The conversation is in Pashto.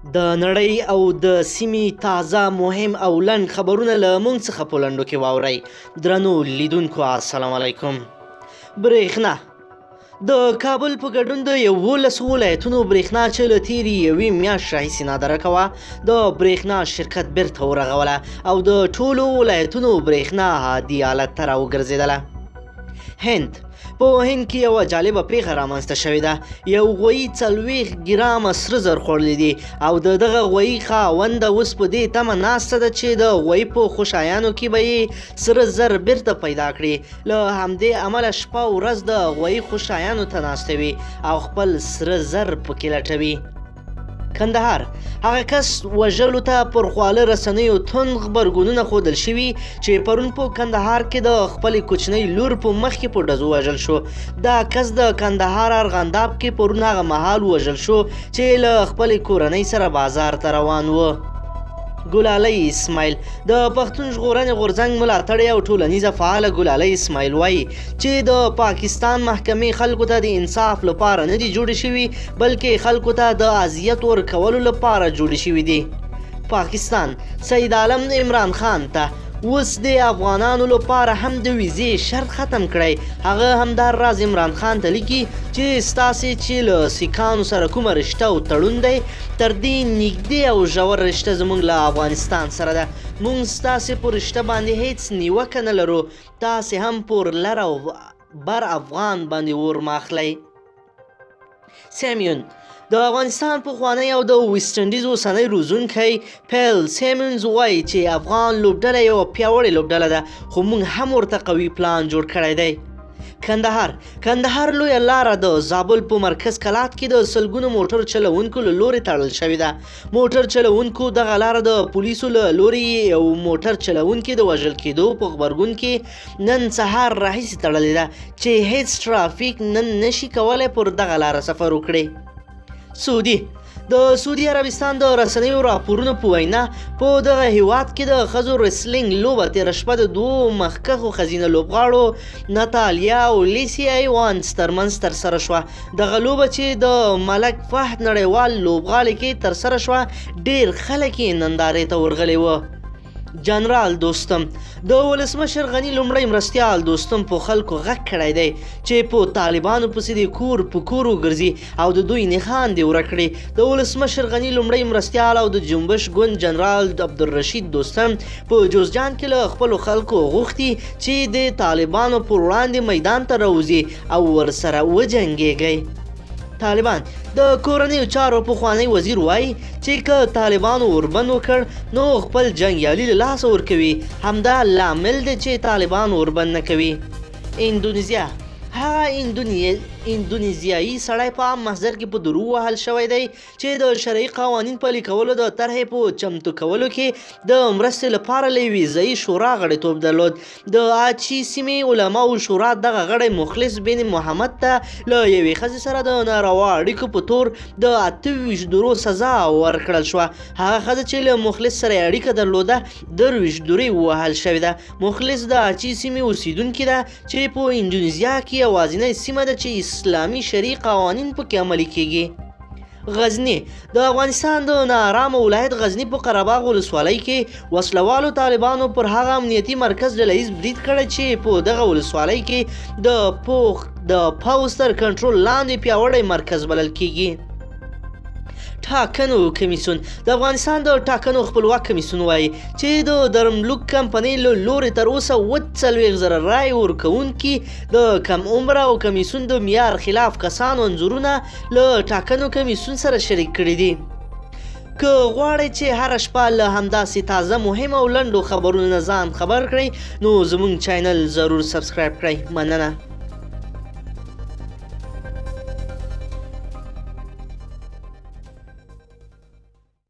د نړۍ او د سیمې تازه مهم او لنډ خبرونه له موږ څخه په لنډو کې واورئ. درنو لیدونکو السلام علیکم. برېښنا د کابل په ګډون د 11 ولایتونو برېښنا چې له تېرې یوې میاشت راهیسې نادرکه وه، د برېښنا شرکت بیرته ورغوله او د ټولو ولایتونو برېښنا عادي حالت ته راوګرځېدله. هند په هند کې یوه جالبه پیښه رامنځته شوې ده. یو غویي 40 ګرامه سره زر خوړلي دي او د دغه غویي خاونده اوس په دې تمه ناسته ده چې د غویي په خوشایانو کې به یې سره زر بیرته پیدا کړي. له همدې امله شپه ورځ د غویي خوشایانو ته ناسته وي او خپل سره زر پکې لټوي. کندهار هغه کس وژلو ته پر خواله رسنیو توند غبرګونونه ښودل شوي چې پرون په کندهار کې د خپلې کوچنۍ لور په مخ کې په ډزو وژل شو. دا کس د کندهار ارغنداب کې پرون هغه مهال وژل شو چې له خپلې کورنۍ سره بازار ته روان و. ګلالۍ اسماعیل د پښتون ژغورنې غورځنګ ملاتړې او ټولنیزه فعاله ګلالۍ اسماعیل وایي چې د پاکستان محکمې خلکو ته د انصاف لپاره نه دي جوړې شوي، بلکې خلکو ته د اذیت ورکولو لپاره جوړې شوي دي. پاکستان سید عالم عمران خان ته اوس د افغانانو لپاره هم د ویزې شرط ختم کړی. هغه همدا راز عمران خان ته لیکي چې ستاسې چې له سیکانو سره کومه رشته او تړون دی، تر دې نږدې او ژور رشته زموږ له افغانستان سره ده. موږ ستاسې په رشته باندې هیڅ نیوکه نه لرو، تاسې هم پر لر او بر افغان باندې اور مه اخلئ. سیمیون د افغانستان پخوانی او د ویسټ انډیز اوسنی روزونکی پیل سیمونز وایي چې افغان لوبډله یوه پیاوړې لوبډله ده، خو موږ هم ورته قوي پلان جوړ کړی دی. کندهار لویه لاره د زابل په مرکز کلات کې د سلګونو موټر چلوونکو له لوري تړل شوې ده. موټر چلوونکو دغه لاره د پولیسو له لوري یو موټر چلوونکي د وژل کېدو په غبرګون کې نن سهار راهیسې تړلې ده چې هیڅ ترافیک نن نشي کولی پر دغه لاره سفر وکړي. سعودي د سعودي عربستان د رسنیو راپورونو په وینا په دغه هیواد کې د ښځو رسلینګ لوبه تېره شپه د دوو مخکښو ښځینه لوبغاړو نتالیا او لیسیا ایوانس ترمنځ ترسره شوه. دغه لوبه چې د ملک فهد نړیوال لوبغالي کې ترسره شوه، ډېر خلک یې نندارې ته ورغلي وو. جنرال دوستم د ولسمشر غني لومړی مرستیال دوستم په خلکو غږ کړی دی چې په طالبانو پسې دې کور په کور وګرځي او د دوی نښان دې ورک کړي. د ولسمشر غني لومړی مرستیال او د جنبش ګوند جنرال عبدالرشید دوستم په جوزجان کې له خپلو خلکو غوښتي چې د طالبانو پر وړاندې میدان ته راوځي او ورسره وجنګېږي. طالبان د کورنیو چارو پخوانی وزیر وایي چې که طالبانو اوربند وکړ نو خپل جنګیالي له لاسه ورکوي، همدا لامل دی چې طالبان اوربند نه کوي. اندونیزیا هغه اندونیزیایي سړی په عام محضر کې په درو وهل شوی دی چې د شرعي قوانین پلي کولو د طرحې په چمتو کولو کې د مرستې لپاره له یوې ځایي شورا غړیتوب درلود. د آچي سیمې علماو شورا دغه غړی مخلص بن محمد ته له یوې ښځې سره د ناروا اړیکو په تور د 28 درو سزا ورکړل شوه. هغه ښځه چې له مخلص سره یې اړیکه درلوده 23 درې ووهل شوې ده. مخلص د آچي سیمې اوسیدونکې ده چې په اندونیزیا کې یوازینۍ سیمه ده چې اسلامي شرعي قوانین پکې عملي کیږي. غزنی د افغانستان د ناارامه ولایت غزنی په قرهباغ ولسوالۍ کې وسلوالو طالبانو پر هغه امنیتي مرکز ډله ییز برید کړی چې په دغه ولسوالۍ کې د پوځ تر کنټرول لاندې پیاوړی مرکز بلل کیږي. ټاکنو کمیسیون د افغانستان د ټاکنو خپلواک کمیسیون وایي چې د درملوک کمپنۍ له لوري تر اوسه 47,000 رای ورکوونکي د کم عمره او کمیسیون د معیار خلاف کسانو انځورونه له ټاکنو کمیسیون سره شریک کړي دي. که غواړئ چې هره شپه له همداسې تازه مهم او لنډو خبرونو نه ځان خبر کړئ نو زموږ چینل ضرور subscribe کړئ. مننه.